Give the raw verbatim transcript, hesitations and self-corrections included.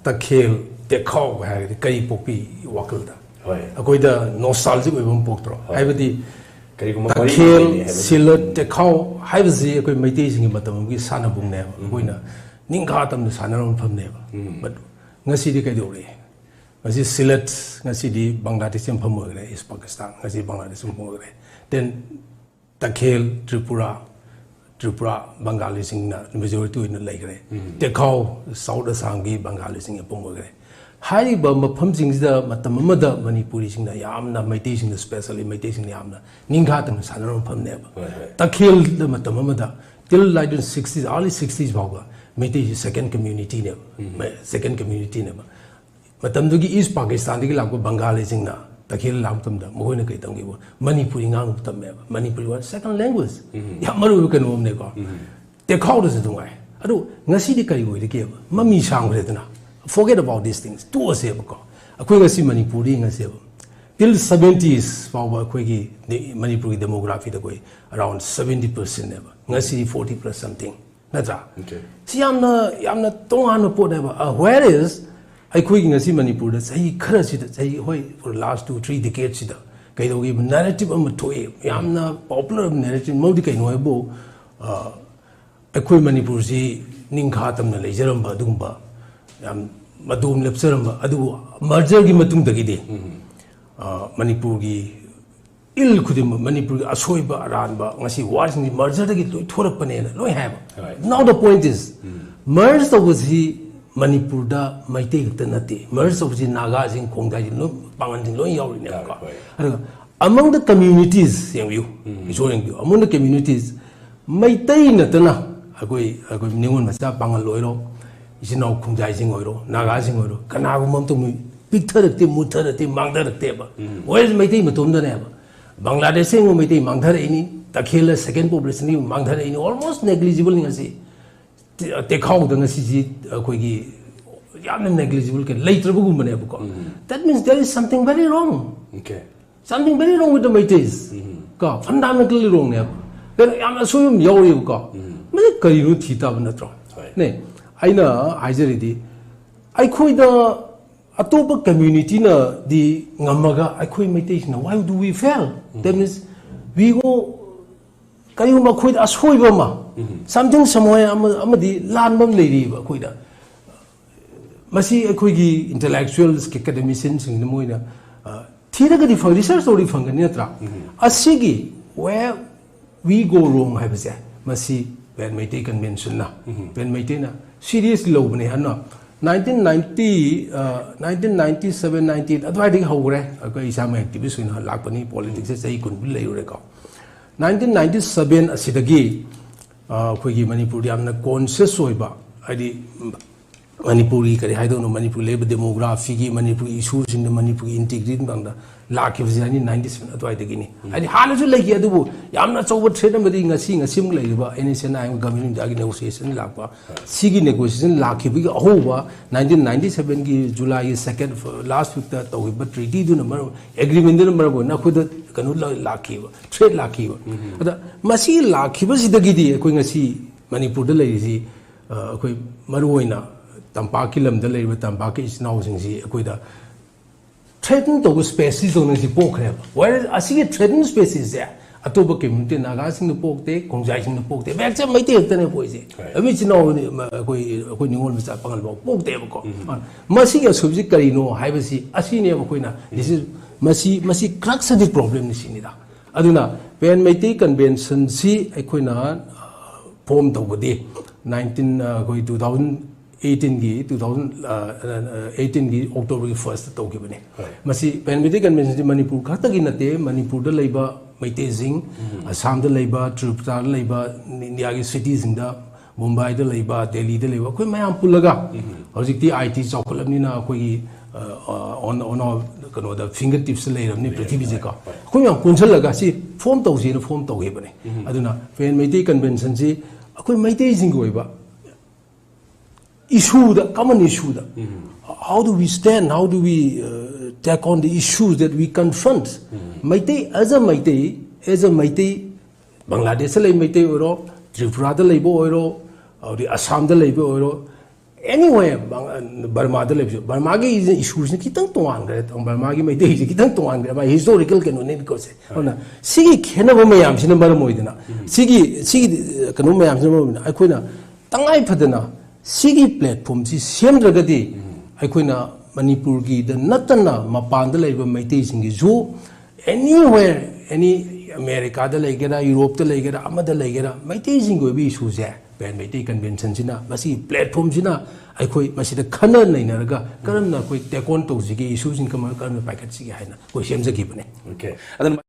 ꯇꯈꯦꯜ, ꯇꯦꯈꯥꯎ ꯍꯥꯏꯔꯒꯗꯤ ꯀꯔꯤ ꯄꯣꯛꯄꯤ ꯋꯥꯈꯜꯗ? ꯍꯣꯏ꯫ ꯑꯩꯈꯣꯏꯗ ꯅꯣꯁꯇꯥꯜꯖꯤꯛ ꯑꯣꯏꯕ ꯑꯃ ꯄꯣꯛꯇ꯭ꯔꯣ? ꯍꯣꯏ꯫ ꯍꯥꯏꯕꯗꯤ ꯀꯔꯤꯒꯨꯝꯕ ꯃꯔꯤ ꯇꯈꯦꯜ, ꯂꯩꯅꯩ ꯍꯥꯏꯕ ꯁꯤꯂꯠ, ꯇꯦꯈꯥꯎ ꯍꯥꯏꯕꯁꯤ ꯑꯩꯈꯣꯏ ꯃꯩꯇꯩꯁꯤꯡꯒꯤ ꯃꯇꯝ ꯑꯃꯒꯤ ꯁꯥꯟꯅꯕꯨꯡꯅꯦꯕ, ꯑꯩꯈꯣꯏꯅ ꯅꯤꯡꯈꯥ ꯇꯝꯅ ꯁꯥꯟꯅꯔꯝꯕ ꯃꯐꯝꯅꯦꯕ꯫ But ꯉꯁꯤꯗꯤ ꯀꯩꯗꯧꯔꯦ? ꯉꯁꯤ ꯁꯤꯂꯠ, ꯉꯁꯤꯗꯤ ꯕꯪꯒ꯭ꯂꯥꯗꯦꯁꯀꯤ ꯃꯐꯝ ꯑꯣꯏꯈ꯭ꯔꯦ, ꯏꯁ ꯄꯥꯀꯤꯁꯇꯥꯟ, ꯉꯁꯤ ꯕꯪꯒ꯭ꯂꯥꯗꯦꯁꯀꯤ ꯃꯐꯝ ꯑꯣꯏꯈ꯭ꯔꯦ꯫ Then ꯇꯈꯦꯜ, ꯇ꯭ꯔꯤꯄꯨꯔꯥ, ꯇ꯭ꯔꯤꯄꯨꯔꯥ ꯕꯪꯒꯥꯂꯤꯁꯤꯡꯅ ꯃꯦꯖꯣꯔꯤꯇꯤ ꯑꯣꯏꯅ ꯂꯩꯈ꯭ꯔꯦ꯫ ꯇꯦꯈꯥꯎ, ꯁꯥꯎꯠ ꯑꯁꯥꯝꯒꯤ ꯕꯪꯒꯥꯂꯤꯁꯤꯡꯒꯤ ꯃꯐꯝ ꯑꯣꯏꯈ꯭ꯔꯦ꯫ ꯍꯥꯏꯔꯤꯕ ꯃꯐꯝꯁꯤꯡꯁꯤꯗ ꯃꯇꯝ ꯑꯃꯗ ꯃꯅꯤꯄꯨꯔꯤꯁꯤꯡꯅ ꯌꯥꯝꯅ, ꯃꯩꯇꯩꯁꯤꯡꯅ specially, ꯃꯩꯇꯩꯁꯤꯡꯅ ꯌꯥꯝꯅ ꯅꯤꯡꯈꯥ ꯇꯝꯅ ꯁꯥꯟꯅꯔꯝꯕ ꯃꯐꯝꯅꯦꯕ꯫ ꯍꯣꯏ, ꯍꯣꯏ꯫ ꯇꯈꯦꯜꯗ ꯃꯇꯝ ꯑꯃꯗ till nineteen sixties, early sixties ꯐꯥꯎꯕ ꯃꯩꯇꯩꯁꯤ second communityꯅꯦꯕ꯫ Second communityꯅꯦꯕ꯫ ꯃꯇꯝꯗꯨꯒꯤ ꯏꯁ ꯄꯥꯀꯤꯁꯇꯥꯟꯗꯒꯤ ꯂꯥꯛꯄ ꯕꯪꯒꯥꯂꯤꯁꯤꯡꯅ ꯇꯈꯦꯜ ꯂꯥꯛꯄ ꯃꯇꯝꯗ ꯃꯈꯣꯏꯅ ꯀꯩ ꯇꯝꯒꯦꯕꯨ ꯃꯅꯤꯄꯨꯔꯤ ꯉꯥꯡꯕ ꯇꯝꯃꯦꯕ꯫ Manipuri was second language꯫ ꯌꯥꯝ ꯃꯔꯨ ꯑꯣꯏꯕ ꯀꯩꯅꯣ ꯑꯃꯅꯦꯀꯣ꯫ ꯇꯦꯈꯥꯎꯗꯁꯨ ꯑꯗꯨꯝ ꯉꯥꯏ꯫ ꯑꯗꯨ ꯉꯁꯤꯗꯤ ꯀꯔꯤ ꯑꯣꯏꯔꯒꯦꯕ? ꯃꯃꯤ ꯁꯥꯡꯈ꯭ꯔꯦꯗꯅ꯫ Forget about these things꯫ ꯇꯣꯛꯑꯁꯦꯕꯀꯣ꯫ ꯑꯩꯈꯣꯏ ꯉꯁꯤ ꯃꯅꯤꯄꯨꯔꯗ ꯌꯦꯡꯉꯁꯦꯕ꯫ Till seventies ꯐꯥꯎꯕ ꯑꯩꯈꯣꯏꯒꯤ ꯗꯦ-, ꯃꯅꯤꯄꯨꯔꯒꯤ demographyꯗ ꯑꯩꯈꯣꯏ around seventy percentꯅꯦꯕ꯫ ꯉꯁꯤꯗꯤ forty plus something꯫ ꯅꯠꯇ꯭ꯔꯥ? Okay꯫ ꯁꯤ ꯌꯥꯝꯅ, ꯌꯥꯝꯅ ꯇꯣꯉꯥꯟꯕ ꯄꯣꯠꯅꯦꯕ꯫ ꯑ, whereas ꯑꯩꯈꯣꯏꯒꯤ ꯉꯁꯤ ꯃꯅꯤꯄꯨꯔꯗ ꯆꯍꯤ ꯈꯔꯁꯤꯗ, ꯆꯍꯤ, ꯍꯣꯏ, for last two, three decadeꯁꯤꯗ ꯀꯩꯗꯧꯒꯦꯕ? Narrative ꯑꯃ ꯊꯣꯛꯑꯦ꯫ ꯌꯥꯝꯅ popular narrative ꯑꯃꯗꯤ ꯀꯩꯅꯣ ꯍꯥꯏꯕꯨ, ꯑ, ꯑꯩꯈꯣꯏ ꯃꯅꯤꯄꯨꯔꯁꯤ ꯅꯤꯡꯈꯥ ꯇꯝꯅ ꯂꯩꯖꯔꯝꯕ ꯑꯗꯨꯒꯨꯝꯕ ꯌꯥꯝ ꯃꯗꯣꯝ ꯂꯦꯞꯆꯔꯝꯕ, ꯑꯗꯨꯕꯨ mergerꯒꯤ ꯃꯇꯨꯡꯗꯒꯤꯗꯤ, ꯑ, ꯃꯅꯤꯄꯨꯔꯒꯤ ꯏꯜ ꯈꯨꯗꯤꯡꯃꯛ, ꯃꯅꯤꯄꯨꯔꯒꯤ ꯑꯁꯣꯏꯕ ꯑꯔꯥꯟꯕ, ꯉꯁꯤ warꯁꯤꯡꯁꯤ mergerꯗꯒꯤ ꯂꯣꯏ ꯊꯣꯔꯛꯄꯅꯦꯅ ꯂꯣꯏ ꯍꯥꯏꯕ꯫ Right꯫ Now the point is, merge ꯇꯧꯕꯁꯤ ꯃꯅꯤꯄꯨꯔꯗ ꯃꯩꯇꯩ ꯈꯛꯇ ꯅꯠꯇꯦ, merge ꯇꯧꯕꯁꯤ ꯅꯥꯒꯥꯁꯤꯡ, ꯈꯣꯡꯖꯥꯏꯁꯤꯡ, ꯂꯣꯏ, ꯄꯥꯉꯜꯁꯤꯡ ꯂꯣꯏ ꯌꯥꯎꯔꯤꯅꯦꯕꯀꯣ꯫ ꯌꯥꯎꯔꯤ, ꯍꯣꯏ꯫ ꯑꯗꯨꯒ among the communities ꯌꯦꯡꯕꯤꯌꯨ, ꯏꯁꯣꯔ ꯌꯦꯡꯕꯤꯌꯨ, among the communities ꯃꯩꯇꯩ ꯅꯠꯇꯅ ꯑꯩꯈꯣꯏ, ꯑꯩꯈꯣꯏ ꯅꯤꯉꯣꯜ ꯃꯆꯥ ꯄꯥꯉꯜ ꯑꯣꯏꯔꯣ, ꯏꯆꯤꯟ ꯏꯅꯥꯎ ꯈꯣꯡꯖꯥꯏꯁꯤꯡ ꯑꯣꯏꯔꯣ, ꯅꯥꯒꯥꯁꯤꯡ ꯑꯣꯏꯔꯣ, ꯀꯅꯥꯒꯨꯝꯕ ꯑꯃꯇ ꯃꯣꯏ ꯄꯤꯛꯊꯔꯛꯇꯦ, ꯃꯨꯠꯊꯔꯛꯇꯦ, ꯃꯥꯡꯊꯔꯛꯇꯦꯕ꯫ Whereas ꯃꯩꯇꯩ ꯃꯇꯣꯝꯗꯅꯦꯕ꯫ ꯕꯪꯒ꯭ꯂꯥꯗꯦꯁꯇ ꯌꯦꯡꯉꯨ, ꯃꯩꯇꯩ ꯃꯥꯡꯊꯔꯛꯏꯅꯤ, ꯇꯈꯦꯜꯗ second populationꯗꯤ ꯃꯥꯡꯊꯔꯛꯏꯅꯤ, almost negligibleꯅꯤ ꯉꯁꯤ꯫ ꯇꯦ-, ꯇꯦꯈꯥꯎꯗ ꯉꯁꯤꯁꯤ ꯑꯩꯈꯣꯏꯒꯤ ꯌꯥꯝꯅ negligible ꯀꯩ ꯂꯩꯇ꯭ꯔꯕꯒꯨꯝꯕꯅꯦꯕꯀꯣ꯫ That means there is something very wrong. Okay꯫ Something very wrong with the Meiteis. ꯀꯣ, fundamentally wrongꯅꯦꯕ꯫ ꯀꯩꯅꯣ, ꯌꯥꯝꯅ ꯑꯁꯣꯏꯕ ꯑꯃ ꯌꯥꯎꯔꯤꯕꯀꯣ꯫ ꯃꯁꯤ ꯀꯔꯤꯅꯣ ꯊꯤ ꯇꯥꯕ ꯅꯠꯇ꯭ꯔꯣ? ꯍꯣꯏ꯫ ꯅꯦ, ꯑꯩꯅ ꯍꯥꯏꯖꯔꯤꯗꯤ, ꯑꯩꯈꯣꯏꯗ ꯑꯇꯣꯞꯄ ꯀꯝꯃ꯭ꯌꯨꯅꯤꯇꯤꯅꯗꯤ ꯉꯝꯃꯒ ꯑꯩꯈꯣꯏ ꯃꯩꯇꯩꯁꯤꯅ why do we fail? That means we go, ꯀꯔꯤꯒꯨꯝꯕ ꯑꯩꯈꯣꯏꯗ ꯑꯁꯣꯏꯕ ꯑꯃ, something somewhere ꯑꯃ, ꯑꯃꯗꯤ ꯂꯥꯟꯕ ꯑꯃ ꯂꯩꯔꯤꯕ ꯑꯩꯈꯣꯏꯗ꯫ ꯃꯁꯤ ꯑꯩꯈꯣꯏꯒꯤ intellectuals, academicianꯁꯤꯡꯅ ꯃꯣꯏꯅ, ꯑ, ꯊꯤꯔꯒꯗꯤ ꯐꯪ-, research ꯇꯧꯔꯗꯤ ꯐꯪꯒꯅꯤ ꯅꯠꯇ꯭ꯔꯥ? ꯑꯁꯤꯒꯤ where we go wrong ꯍꯥꯏꯕꯁꯦ, ꯃꯁꯤ Pan Meitei Conventionꯅ, Pan ꯃꯩꯇꯩꯅ seriously ꯂꯧꯕꯅꯦ꯫ ꯑꯗꯨꯅ nineteen ninety, ꯑ, nineteen ninety seven ninety eight ꯑꯗꯨꯋꯥꯏꯗꯒꯤ ꯍꯧꯈ꯭ꯔꯦ꯫ ꯑꯩꯈꯣꯏ ꯏꯁꯥꯃꯛ activist ꯑꯣꯏꯅ ꯂꯥꯛꯄꯅꯤ, politicsꯁꯦ ꯆꯍꯤ ꯀꯨꯟ ꯂꯩꯔꯨꯔꯦꯀꯣ꯫ Nineteen ninety seven ꯑꯁꯤꯗꯒꯤ, ꯑ, ꯑꯩꯈꯣꯏꯒꯤ ꯃꯅꯤꯄꯨꯔꯗ ꯌꯥꯝꯅ conscious ꯑꯣꯏꯕ, ꯍꯥꯏꯗꯤ, ꯃꯅꯤꯄꯨꯔꯒꯤ ꯀꯔꯤ ꯍꯥꯏꯗꯧꯅꯣ, ꯃꯅꯤꯄꯨꯔꯒꯤ ꯂꯩꯔꯤꯕ demographyꯒꯤ, ꯃꯅꯤꯄꯨꯔꯒꯤ issueꯁꯤꯡꯗ, ꯃꯅꯤꯄꯨꯔꯒꯤ integrityꯒꯤ ꯃꯇꯥꯡꯗ ꯂꯥꯛꯈꯤꯕꯁꯦ nineteen ninety seven ꯑꯗꯨꯋꯥꯏꯗꯒꯤꯅꯤ꯫ ꯍꯥꯏꯗꯤ ꯍꯥꯟꯅꯁꯨ ꯂꯩꯈꯤ, ꯑꯗꯨꯕꯨ ꯌꯥꯝꯅ ꯑꯆꯧꯕ threat ꯑꯃꯗꯤ ꯉꯁꯤ, ꯉꯁꯤꯃꯨꯛ ꯂꯩꯔꯤꯕ NSCN-IM government of Indiaꯒꯤ negotiation ꯂꯥꯛꯄ, ꯁꯤꯒꯤ negotiation ꯂꯥꯛꯈꯤꯕꯒꯤ ꯑꯍꯧꯕ nineteen ninety sevenꯒꯤ Julyꯒꯤ second, last weekꯇ ꯇꯧꯈꯤꯕ treatyꯗꯨꯅ ꯃꯔꯝ, agreementꯗꯨꯅ ꯃꯔꯝ ꯑꯣꯏꯅ ꯑꯩꯈꯣꯏꯗ ꯀꯩꯅꯣ ꯂ-, ꯂꯥꯛꯈꯤꯕ, threat ꯂꯥꯛꯈꯤꯕ꯫ ꯑꯗ ꯃꯁꯤ ꯂꯥꯛꯈꯤꯕꯁꯤꯗꯒꯤꯗꯤ ꯑꯩꯈꯣꯏ ꯉꯁꯤ ꯃꯅꯤꯄꯨꯔꯗ ꯂꯩꯔꯤꯁꯤ, ꯑ, ꯑꯩꯈꯣꯏ ꯃꯔꯨꯑꯣꯏꯅ ꯇꯝꯄꯥꯛꯀꯤ ꯂꯝꯗ ꯂꯩꯔꯤꯕ ꯇꯝꯄꯥꯛꯀꯤ ꯏꯆꯤꯟ ꯏꯅꯥꯎꯁꯤꯡꯁꯤ ꯑꯩꯈꯣꯏꯗ threaten ꯇꯧꯕ spaceꯁꯤ ꯇꯧꯅ ꯁꯤ ꯄꯣꯛꯈ꯭ꯔꯦꯕ꯫ Whereas ꯑꯁꯤꯒꯤ threaten spaceꯁꯦ ꯑꯇꯣꯞꯄ community, ꯅꯥꯒꯥꯁꯤꯡꯗ ꯄꯣꯛꯇꯦ, ꯈꯣꯡꯖꯥꯏꯁꯤꯡꯗ ꯄꯣꯛꯇꯦ, ꯃꯌꯥꯝꯁꯦ ꯃꯩꯇꯩ ꯈꯛꯇꯅꯦ ꯄꯣꯛꯏꯁꯦ꯫ ꯑꯩꯈꯣꯏ ꯏꯆꯤꯟ ꯏꯅꯥꯎ, ꯑꯩꯈꯣꯏ, ꯑꯩꯈꯣꯏ ꯅꯤꯉꯣꯜ ꯃꯆꯥ ꯄꯥꯉꯜ ꯐꯥꯎ ꯄꯣꯛꯇꯦꯕꯀꯣ꯫ ꯃꯁꯤꯒꯤ ꯑꯁꯣꯏꯕꯁꯤ ꯀꯔꯤꯅꯣ ꯍꯥꯏꯕꯁꯤ ꯑꯁꯤꯅꯦꯕ ꯑꯩꯈꯣꯏꯅ, this is, ꯃꯁꯤ, ꯃꯁꯤ crux of the problemꯅꯤ ꯁꯤꯅꯤꯗ꯫ ꯑꯗꯨꯅ Pan Meitei Conventionꯁꯤ ꯑꯩꯈꯣꯏꯅ, ꯑ, form ꯇꯧꯕꯗꯤ nineteen, ꯑ, ꯑꯩꯈꯣꯏ two thousand eighteenꯒꯤ, two thousand eighteenꯒꯤ Octoberꯒꯤ firstꯇ ꯇꯧꯈꯤꯕꯅꯤ꯫ ꯃꯁꯤ Pan Meitei Conventionꯁꯤ ꯃꯅꯤꯄꯨꯔ ꯈꯛꯇꯒꯤ ꯅꯠꯇꯦ, ꯃꯅꯤꯄꯨꯔꯗ ꯂꯩꯕ ꯃꯩꯇꯩꯁꯤꯡ, ꯑꯁꯥꯝꯗ ꯂꯩꯕ, ꯇ꯭ꯔꯤꯄꯨꯔꯥꯗ ꯂꯩꯕ, ꯏꯟꯗꯤꯌꯥꯒꯤ cityꯁꯤꯡꯗ, ꯃꯨꯝꯕꯥꯏꯗ ꯂꯩꯕ, ꯗꯦꯜꯂꯤꯗ ꯂꯩꯕ, ꯑꯩꯈꯣꯏ ꯃꯌꯥꯝ ꯄꯨꯜꯂꯒ, ꯍꯧꯖꯤꯛꯇꯤ IT ꯆꯥꯎꯈꯠꯂꯕꯅꯤꯅ ꯑꯩꯈꯣꯏꯒꯤ, ꯑ, ꯑ, on, on our, ꯀꯩꯅꯣꯗ, fingertipsꯇ ꯂꯩꯔꯕꯅꯤ ꯄ꯭ꯔꯤꯊꯤꯕꯤꯁꯦꯀꯣ꯫ ꯑꯩꯈꯣꯏ ꯃꯌꯥꯝ ꯄꯨꯟꯁꯤꯜꯂꯒ ꯁꯤ form ꯇꯧꯁꯦꯅ form ꯇꯧꯈꯤꯕꯅꯤ꯫ ꯑꯗꯨꯅ Pan Meitei Conventionꯁꯤ ꯑꯩꯈꯣꯏ ꯃꯩꯇꯩꯁꯤꯡꯒꯤ ꯑꯣꯏꯕ issueꯗ, common issueꯗ, how do we stand, how do we, uh, take on the issues that we confront? Meitei, as a Meitei, as a Meitei, ꯕꯪꯒ꯭ꯂꯥꯗꯦꯁꯇ ꯂꯩꯕ ꯃꯩꯇꯩ ꯑꯣꯏꯔꯣ, ꯇ꯭ꯔꯤꯄꯨꯔꯥꯗ ꯂꯩꯕ ꯑꯣꯏꯔꯣ, ꯑꯗꯩ ꯑꯁꯥꯝꯗ ꯂꯩꯕ ꯑꯣꯏꯔꯣ, Anyway, ꯕꯔꯃꯥꯗ ꯂꯩꯕꯁꯨ, ꯕꯔꯃꯥꯒꯤ ꯏꯁꯨꯁꯤꯅ ꯈꯤꯇꯪ ꯇꯣꯉꯥꯟꯈ꯭ꯔꯦ꯫ ꯕꯔꯃꯥꯒꯤ ꯃꯩꯇꯩꯁꯦ ꯈꯤꯇꯪ ꯇꯣꯉꯥꯟꯈ꯭ꯔꯦ, ꯃꯥꯒꯤ ꯍꯤꯁꯇꯣꯔꯤꯀꯦꯜ ꯀꯩꯅꯣꯅꯦꯕꯀꯣ ꯁꯦ꯫ ꯑꯗꯨꯅ ꯁꯤꯒꯤ ꯈꯦꯠꯅꯕ ꯃꯌꯥꯝꯁꯤꯅ ꯃꯔꯝ ꯑꯣꯏꯗꯅ, ꯁꯤꯒꯤ ꯁꯤꯒꯤ ꯀꯩꯅꯣ ꯃꯌꯥꯝꯁꯤꯅ ꯃꯔꯝ ꯑꯣꯏꯗꯅ ꯑꯩꯈꯣꯏꯅ ꯇꯉꯥꯏ ꯐꯗꯅ ꯁꯤꯒꯤ ꯄ꯭ꯂꯦꯠꯐꯣꯝꯁꯤ ꯁꯦꯝꯗ꯭ꯔꯒꯗꯤ ꯑꯩꯈꯣꯏꯅ ꯃꯅꯤꯄꯨꯔꯒꯤꯗ ꯅꯠꯇꯅ ꯃꯄꯥꯟꯗ ꯂꯩꯕ ꯃꯩꯇꯩꯁꯤꯡꯒꯤꯁꯨ, anywhere, any, ꯑꯃꯦꯔꯤꯀꯥꯗ ꯂꯩꯒꯦꯔꯥ, ꯌꯨꯔꯣꯞꯇ ꯂꯩꯒꯦꯔꯥ, ꯑꯃꯗ ꯂꯩꯒꯦꯔꯥ, ꯃꯩꯇꯩꯁꯤꯡꯒꯤ ꯑꯣꯏꯕ ꯏꯁꯨꯁꯦ ꯄꯦꯟ ꯃꯩꯇꯩ ꯀꯟꯚꯦꯟꯁꯟꯁꯤꯅ, ꯃꯁꯤꯒꯤ ꯄ꯭ꯂꯦꯠꯐꯣꯝꯁꯤꯅ ꯑꯩꯈꯣꯏ ꯃꯁꯤꯗ ꯈꯟꯅ ꯅꯩꯅꯔꯒ ꯀꯔꯝꯅ ꯑꯩꯈꯣꯏ ꯇꯦꯛ ꯑꯣꯟ ꯇꯧꯁꯤꯒꯦ, ꯏꯁꯨꯁꯤꯡ ꯀꯃꯥꯏꯅ, ꯀꯔꯝꯅ ꯄꯥꯏꯈꯠꯁꯤꯒꯦ ꯍꯥꯏꯅ ꯑꯩꯈꯣꯏ ꯁꯦꯝꯖꯈꯤꯕꯅꯦ꯫ Okay. ꯑꯗꯨꯅ